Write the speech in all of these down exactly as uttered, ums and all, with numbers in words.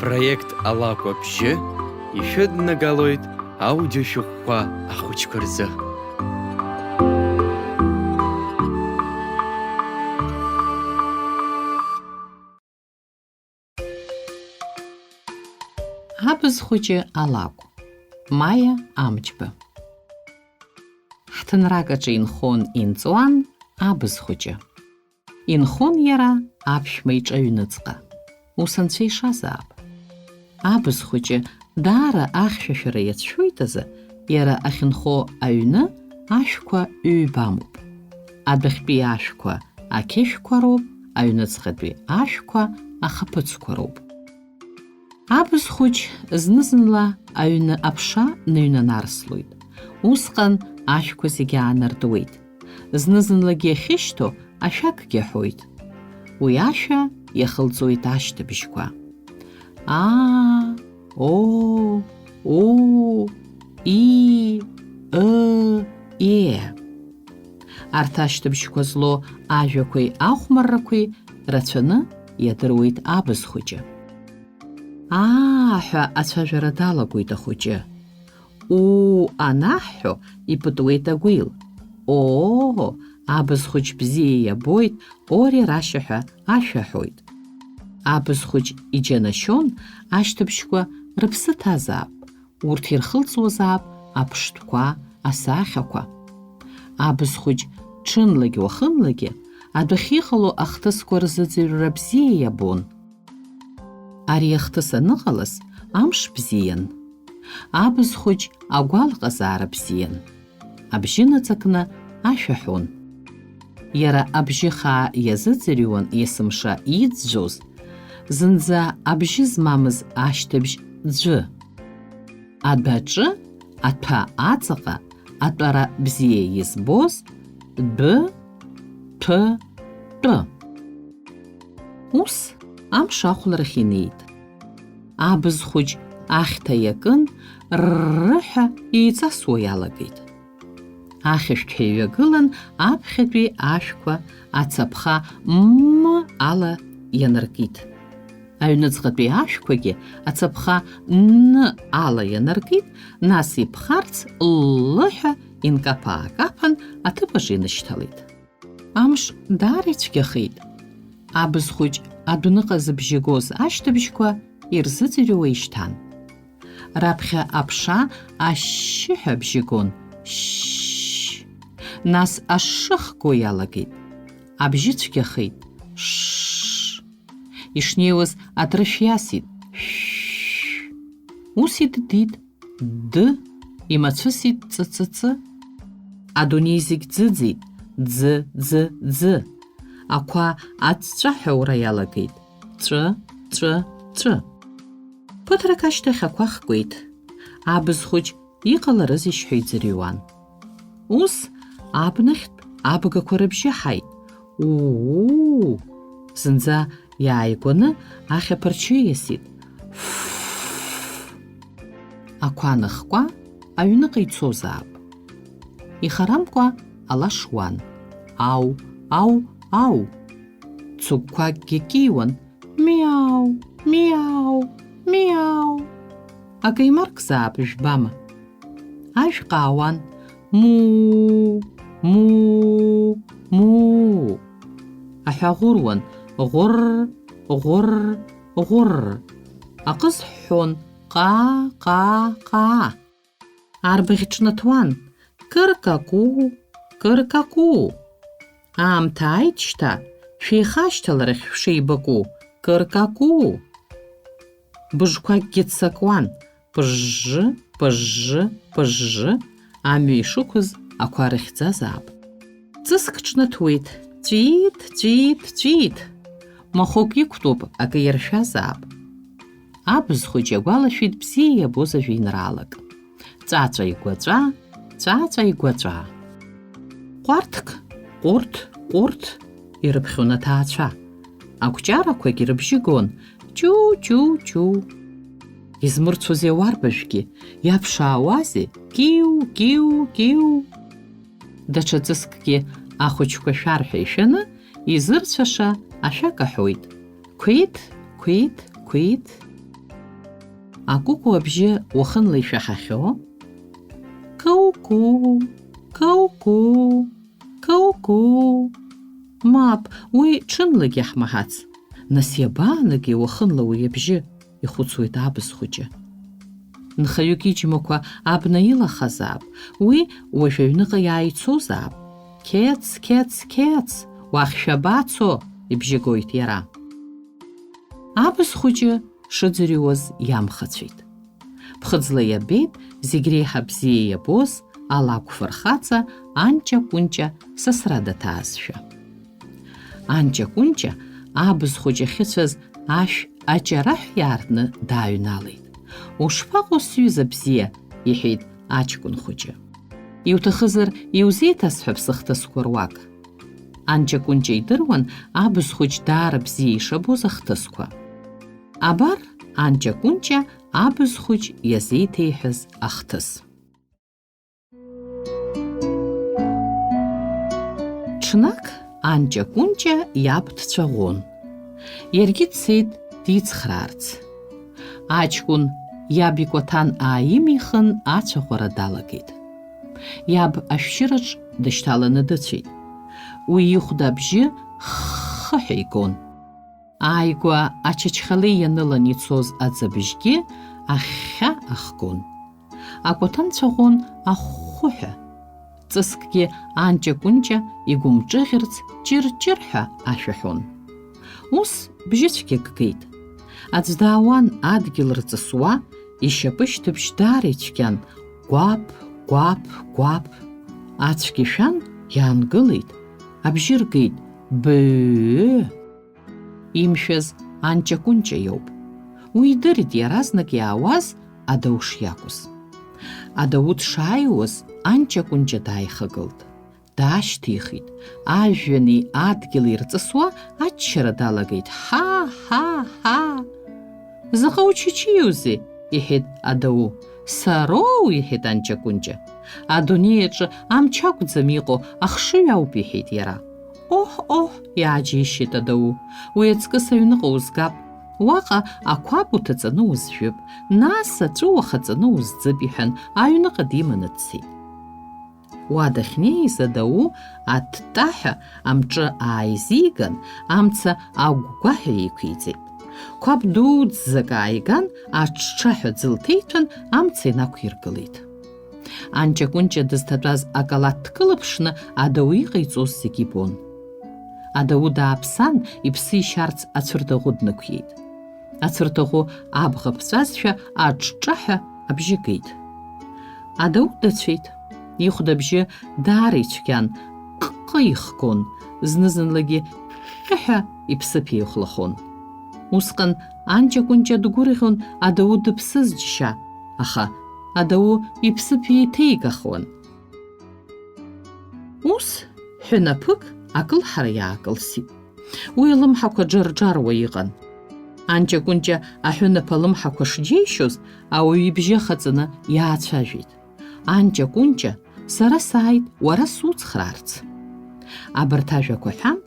Проект Алакә абжьы ишәыднагалоит аудиошәҟәқәа ахәыҷқәа рзы. Абз хәыҷы алакә. Маиа Амҷба. Ҳҭынрак аҿы инхон-инҵуан абз хәыҷы. Инхон иара аԥшәма иҿы аҩныҵҟа. Ус анцәа ишазаап. Абз хәыҷы даара ахьшәашәара иацәшәоит азы, иара ахьынхо аҩны ашәқәа ҩба амоуп. Адәахьтәи ашәқәа ақьышәқәа роуп, аҩныҵҟатәи ашәқәа ахаԥыцқәа роуп. Абз хәыҷ зны-зынла аҩны аԥша ныҩнанарслоит. Усҟан ашәқәа зегьы аанартуеит. Зны-зынлагьы иахьышьҭоу ашәакгьы аҳәоит. Уи ашәа иахылҵуеит ашьҭыбжьқәа. А, о, у, и, ы, е. Арҭ ашьҭыбжьқәа злоу ажәақәеи ахәмаррақәеи рацәаны иадыруеит абз хәыҷы. Аа ҳәа ацәажәара далагоит ахәыҷы. Уу анаҳҳәо, ипытуеит агәил. Оо, абз хәыҷ бзиа иабоит, оре рашьа ҳәа ашәа аҳәоит. Абз хәыҷ иџьанашьон, ашьҭыбжьқәа рыԥсы ҭазаап, урҭ ирхылҵуазаап аԥштәқәа, асахьақәа. Абз хәыҷ ҽынлагьы уахынлагьы адәахьы иҟало ахҭысқәа рзыӡырҩра бзиа иабон. Ари ахҭыс аныҟалаз, амш бзиан. Абз хәыҷ агәалаҟазаара бзиан. Абжьы наҵакны ашәа ҳәон. Иара абжьы хаа иазыӡырҩуан есымша иӡәӡәоз, зынӡа абжьы змамыз ашьҭыбжь ӡәы. Адәаҿы, аҭәа аҵаҟа, атәара бзиа избоз дәы, ҭәы, тәы. Ус амш ахәларахь инеит. Абз хәыҷ ахьҭа иакын, рры ҳәа еиҵасуа иалагеит. Ахьышәҭҳәа иҩагылан, аԥхьатәи ашәқәа ацаԥха м ала ианаркит. Аҩныҵҟатәи ашәқәагьы ацаԥха н ала ианаркит, нас иԥхарц ллы ҳәа инкаԥа-аакаԥан аҭыԥ аҿы инышьҭалеит. Амш даара ицәгьахеит. Абз хәыҷ адәныҟа зыбжьы гоз ашьҭыбжьқәа ирзыӡырҩуа ишьҭан. Раԥхьа аԥша ашьшьыҳәа абжьы гон, шьшь. Нас ашшых го иалагеит. Абжьы цәгьахеит. Шшш. Ишнеиуаз атрышә иасит. Шәшәшә. Ус иддит. Д. Имацәысит ҵы-ҵы-ҵы. Адунеи зегь ӡыӡеит. Ӡы, ӡы, ӡы. Ақәа аҵәҵәаҳәа аура иалагеит. Ҵәы, ҵәы, ҵәы. Ԥыҭрак ашьҭахь ақәа хкуеит. Абз хәыҷ иҟаларызеишь ҳәа иӡырҩуан. Ус абнахьтә абгақәа рыбжьы ҳаит. У-у-у! Зынӡа иааигәаны ахьаԥарч ииасит. Ффф! Ақәа аныхкәа, аҩныҟа ицозаап. Ихарамкәа ала шуан. Ау, ау, ау! Цыгәқәакгьы кьиуан. Миау, миау, миау. Акы имаркзаап, жәбама? Ажә ҟаауан. Муу, муу, муу. Аҳәа ӷәыруан. Ӷәырр, ӷәырр, ӷәырр. Аҟыз ҳәҳәон. Ҟаа, ҟаа, ҟаа. Арбаӷь ҿнаҭуан, кыр-какуу, кыр-какуу. Аамҭа ааит шьҭа, шәеихашьҭаларахь шәшеибакәу, кыр-какуу. Быжқәакгьы ццакуан, пыжжы, пыжжы, пыжжы, амҩа ишықәыз ақәа рыхьӡазаап. Ҵыск ҿнаҭуеит, ҵәиит, ҵәиит, ҵәиит. Махәык иқәтәоуп, акы иаршәазаап. Абз хәыҷ иагәалашәеит бзиа иабоз ажәеинраалак. Ҵәаҵәа игәаҵәа, ҵәаҵәа игәаҵәа. Ҟәарҭк, ҟәырҭ, ҟәырҭ, ирыԥхьон аҭаацәа. Акәҷарақәагь рыбжьы гон, ҷу, ҷу, ҷу. Измырцәозеи ауарбажәгьы, иаԥшаауазеи, киу, киу, киу. Даҽа ҵыскгьы ахәыҷқәа шәарҳәа ишәаны, изырцәаша ашәак аҳәоит. Қәиҭ, қәиҭ, қәиҭ. Акәыкәу абжьы уахынла ишәаҳахьоу? Каукуу, каукуу, каукуу. Мап, уи ҽынлагьы ҳмаҳац. Нас иабаанагеи уахынла уи абжьы? Ихәыцуеит абз хәыҷы. Нхаҩык иџьмақәа абна илахазаап, уи уажә аҩныҟа иааицозаап. Қьец, қьец, қьец, уахь шәабацо, ибжьы гоит иара. Абз хәыҷы шыӡырҩуаз иамхацәеит. Ԥхыӡла иабеит зегь реиҳа бзиа иабоз алакә фырхаҵа Анҷа Кәынҷа сасра даҭаазшәа. Анҷа Кәынҷа абз хәыҷ ахьыцәаз ашә аҷараҳә иаартны дааҩналеит. Ушԥаҟоу, сҩыза бзиа, иҳәеит аҷкәын хәыҷы. Иуҭахызар, иузеиҭасҳәап сыхҭысқәа руак. Анҷа Кәынҷа идыруан абз хәыҷ даара бзиа ишабоз ахҭысқәа. Абар, Анҷа Кәынҷа абз хәыҷ иазеиҭеиҳәаз ахҭыс. Ҽнак Анҷа Кәынҷа иаб дцәаӷәон. Иаргьы дцеит дицхраарц. Аҷкәын иаб икәаҭан ааимихын, ацәаӷәара далагеит. Иаб ашәшьыраҿ дышьҭаланы дыцәеит. Уи ихәда абжьы хыҳәа игон. Ааигәа ачачхалеи ианылан ицоз аӡабжьгьы ахьхьа ахгон. Акәаҭанцәа ӷәӷәон ахәхәыҳәа. Ҵыскгьы Анҷа-Кәынҷа игәымҿыӷьырц ҷыр-ҷырҳәа ашәа ҳәон. Ус бжьыцәгьак геит. Аӡә даауан адгьыл рҵысуа, ишьапышьҭыбжь даара ицәгьан, гәаԥ, гәаԥ, гәаԥ. Ацәгьа шәан, иаангылеит. Абжьы ргеит, быы! Имшәаз Анҷа-Кәынҷа иоуп. Уи идырит иаразнак иаауаз Адау шиакәыз. Адау дшааиуаз, Анҷа-Кәынҷа дааихагылт. Даашьҭихит. Ажәҩани адгьыли рҵысуа, аччара далагеит. Ҳа, ҳа, ҳа! Заҟа учычиузеи? Иҳәеит Адау. Сароу, иҳәеит Анҷа-Кәынҷа. Адунеи аҿы амч акәӡам иҟоу, ахшыҩ ауп, иҳәеит иара. Оҳ, оҳ, иааџьеишьеит Адау. Уи аҵкыс аҩныҟа узгап. Уаҟа ақәаб уҭаҵаны узжәып, нас аҵәы уахаҵаны узӡып, иҳәан, аҩныҟа диманы дцеит. Уа дахьнеиз Адау аттаҳәа амҿы ааизиган, амца агәгәаҳәа еиқәиҵеит. Қәаб дуӡӡак ааиган, аҽҽаҳәа ӡы лҭеиҭәан, амца инақәиргылеит. Анҷа-Кәынҷа дызҭатәаз акалаҭ дкылыԥшны Адау иҟаиҵоз зегьы ибон. Адау дааԥсан, иԥсы ишьарц ацәырдаӷәы днықәиеит. Ацәырдаӷәы абӷа ԥҵәазшәа аҿҿаҳәа абжьы геит. Адау дыцәеит. Ихәда абжьы даара ицәгьан, ҟҟы ихгон, зны-зынлагьы ҟьҟьаҳәа иԥсыԥ еихәлахон. Усҟан Анҷа-Кәынҷа дгәырӷьон Адау дыԥсыз џьшьа, аха Адау иԥсыԥ еиҭеигахуан. Ус, ҳәынаԥык акылҳара иаакылсит. Уи алымҳақәа џарџаруа иҟан. Анҷа-Кәынҷа аҳәынаԥ алымҳақәа шџьеишьоз, ауаҩы ибжьы ахаҵаны иаацәажәеит. Анҷа-Кәынҷа, сара сааит, уара суцхраарц. Абарҭ ажәақәа ҳәан,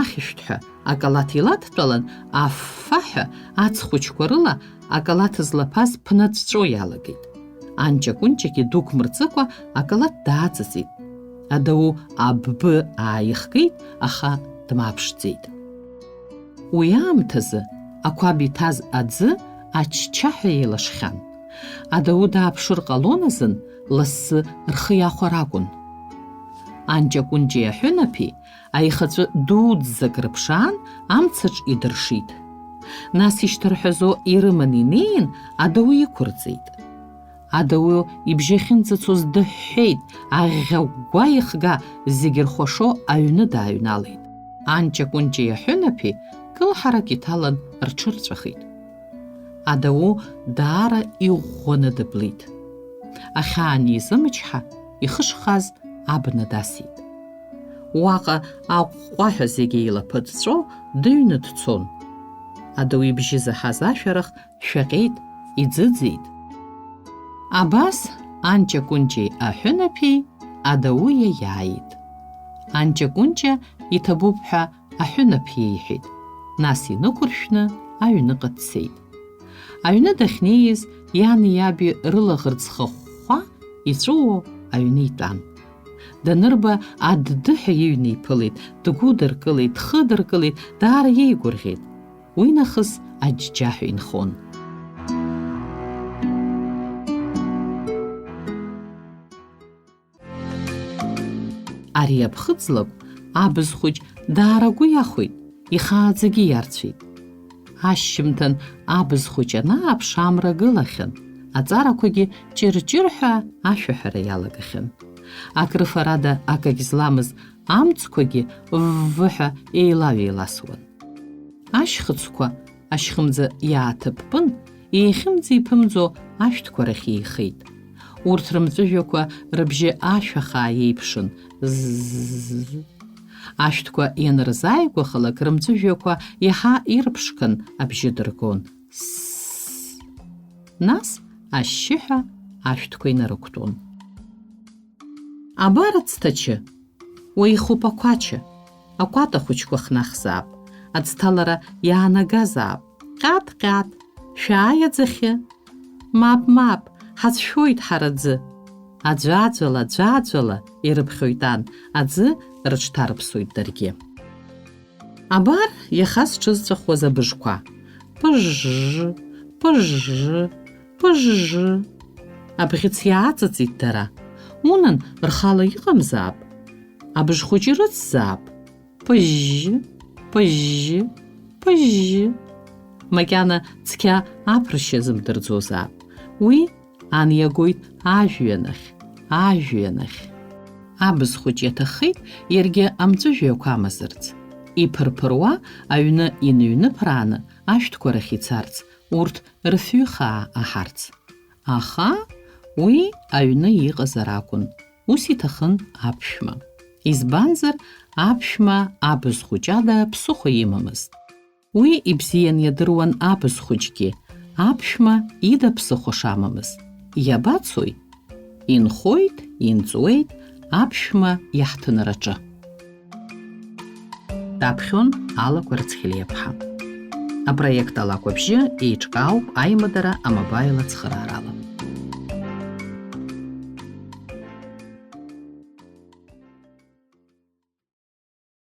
ахьышәҭҳәа акалаҭ иладтәалан, аффаҳәа ацхәыҷқәа рыла акалаҭ злаԥаз ԥнаҵәҵәо иалагеит. Анҷа-Кәынҷагьы дук мырҵыкәа акалаҭ дааҵыҵит. Адау аббы ааихгеит, аха дмааԥшӡеит. Уи аамҭазы ақәаб иҭаз аӡы аччаҳәа еилашхьан. Адау дааԥшыр ҟалон азын, лассы рхы иахәар акәын. Анҷа-Кәынҷеи аҳәынаԥи аихаҵәы дуӡӡак рыԥшаан, амцаҿ идыршит. Нас ишьҭырҳәазо ирыманы инеин, Адау иқәырҵеит. Адау ибжьы ахьынӡацоз дыҳәҳәеит, аӷьӷьа-гәгәа ихга, зегь рхәашо аҩны дааҩналеит. Анҷа-Кәынҷеи аҳәынаԥи кылҳарак иҭалан рҽырҵәахит. Адау даара иӷәӷәаны дыблит. Ахьаан изымчҳа, ихы шхаз абна дасит. Уаҟа аҟәҟәаҳәа зегь еилаԥыҵәҵәо дыҩны дцон. Адау ибжьы заҳаз ашәарах шәаҟьеит, иӡыӡеит. Абас Анҷа-Кәынҷеи аҳәынаԥеи Адау иаиааит. Анҷа-Кәынҷа иҭабуп ҳәа аҳәынаԥ иеиҳәеит, нас инықәыршәны аҩныҟа дцеит. Аҩны дахьнеиз, иани иаби рылаӷырӡ хыхәхәа иҵәыуо аҩны итәан. Данырба аддыҳәа иҩны иԥылеит, дгәыдыркылеит, дхыдыркылеит, даара иеигәырӷьеит. Уи нахыс аџьџьаҳәа инхон. Ари аԥхыӡ лакә абз хәыҷ даара агәы иахәеит, ихааӡагьы иарцәеит. Ашьжьымҭан абз хәыҷ анааԥш амра гылахьан, аҵарақәагьы ҷыр-ҷырҳәа ашәаҳәара иалагахьан. Акрыфарада акагь зламыз амҵқәагьы вв-ҳәа еилаҩ-еиласуан. Ашьхыцқәа ашьхымӡа иааҭыппын, еихьымӡа-еиԥымӡо ашәҭқәа рахь еихеит. Урҭ рымҵәыжәҩақәа рыбжьы ашәа хаа иеиԥшын, зззз. Ашәҭқәа ианырзааигәахалак, рымҵәыжәҩақәа иаҳа ирԥшқан абжьы дыргон, сс. Нас ашьшьыҳәа ашәҭқәа инарықәтәон. Абар ацҭачы, уеихуп ақәача, акәата хәыҷқәа хнахзаап, аӡҭалара иаанагазаап, ҟьаҭ-ҟьаҭ, шәааи аӡахьы! Мап, мап, ҳацәшәоит ҳара аӡы! Аӡәаӡәала, аӡәаӡәала ирыԥхьоит ан, аӡы рыҽҭарыԥсоит даргьы. Абар, иаха зҽызҵәахуаз абыжқәа. Пыжж, пыжж, пыжж. Абӷьыц иааҵыҵит дара. Унан, рхала иҟамзаап. Абыжхәыҷ ирыцзаап. Пыжж, пыжж, пыжж. Макьана цқьа аԥыршьа зымдырӡозаап. Уи ан иагоит ажәҩанахь, ажәҩанахь. Абз хәыҷ иаҭаххеит иаргьы амҵәыжәҩақәа амазарц. Иԥырԥыруа аҩны иныҩныԥрааны ашәҭқәа рахь ицарц, урҭ рфҩы хаа аҳарц. Аха уи аҩны иҟазар акәын, ус иҭахын аԥшәма. Избанзар, аԥшәма абз хәыҷада ԥсыхәа имамызт. Уи ибзиан иадыруан абз хәыҷгьы, аԥшәма ида ԥсыхәа шамамыз. Иабацои? Инхоит, инҵуеит аԥшәма иаҳҭынраҿы. Даԥхьон Алакә Арцхелиаԥҳа. Апроект Алакә абжьы еиҿкаауп аимадара амобаил ацхыраарала.